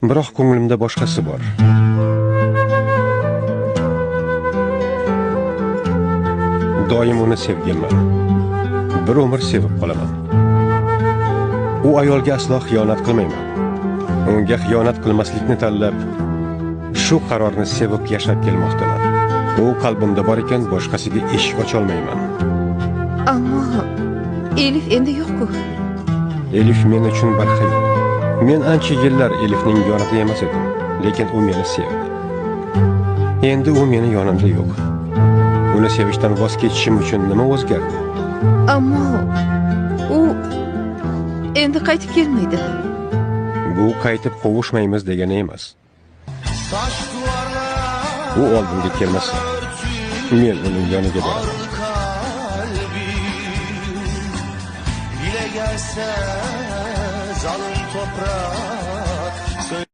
Biroq ko'nglimda boshqasi bor. Doim uni sevganman. Bir umr sevib qolaman. U ayolga aslo xiyonat qilmayman. Unga xiyonat qilmaslikni tanlab, shu qarorni sevib yashab kelmoqdaman. U qalbimda bor ekan, boshqasiga eshik ocha olmayman. Ammo Elif endi yo'q-ku. Elif men uchun bir xil. Men ancha yillar Elifning yonida emas edim, lekin u meni sevdi. Endi u meni yonimda yo'q. Uni sevishdan voz kechishim uchun nima o'zgardi? Ammo u endi qaytib kelmaydi. Bu qaytib qovushmaymiz degani emas. U oldimga kelmasa, men uning yoniga boraman. Gelse zalim toprak.